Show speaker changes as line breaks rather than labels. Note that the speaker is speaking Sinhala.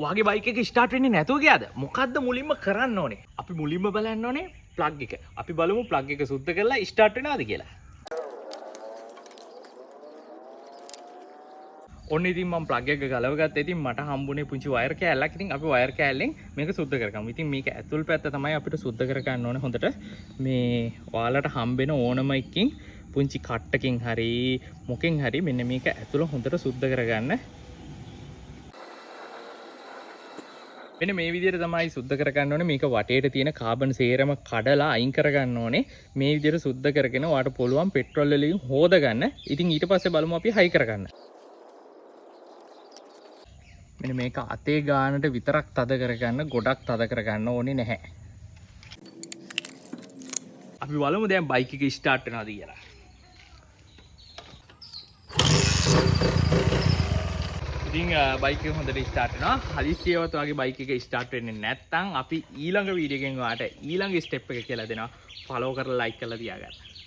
ඔයාගේ බයික් එක ස්ටාර්ට් වෙන්නේ නැතුව ගියාද? මොකද්ද මුලින්ම කරන්න ඕනේ? අපි මුලින්ම බලන්න ඕනේ ප්ලග් එක. අපි බලමු ප්ලග් එක සුද්ධ කරලා ස්ටාර්ට් වෙනවද කියලා. ඔන්න ඉතින් මම ප්ලග් එක ගලව ගත්තා. ඉතින් මට හම්බුනේ පුංචි වයර් කෑල්ලක්. ඉතින් අපි වයර් කෑල්ලෙන් මේක සුද්ධ කරගමු. ඉතින් මේක ඇතුල් පැත්ත තමයි අපිට සුද්ධ කරගන්න ඕනේ හොඳට. මේ ඔයාලට හම්බෙන ඕනම එකකින් පුංචි කට්ටකින් හරි මොකෙන් හරි මෙන්න මේක ඇතුළ හොඳට සුද්ධ කරගන්න. මෙන්න මේ විදිහට තමයි සුද්ධ කරගන්න ඕනේ. මේක වටේට තියෙන කාබන් සේරම කඩලා අයින් කරගන්න ඕනේ. මේ විදිහට සුද්ධ කරගෙන ඔයාලට පුළුවන් පෙට්‍රල් වලින් හොදගන්න. ඉතින් ඊට පස්සේ බලමු අපි හයි කරගන්න. මෙන්න මේක අතේ ගානට විතරක් තද කරගන්න, ගොඩක් තද කරගන්න ඕනේ නැහැ. අපි බලමු දැන් බයික් එක ස්ටාර්ට් වෙනවද කියලා. ඉතින් බයික් එක හොඳට ස්ටාර්ට් වෙනවා. හදිස්සියවත් ඔයාගේ බයික් එක ස්ටාර්ට් වෙන්නේ නැත්නම් අපි ඊළඟ වීඩියෝ එකෙන් ඔයාට ඊළඟ ස්ටෙප් එක කියලා දෙනවා. ෆලෝ කරලා ලයික් කරලා තියාගන්න.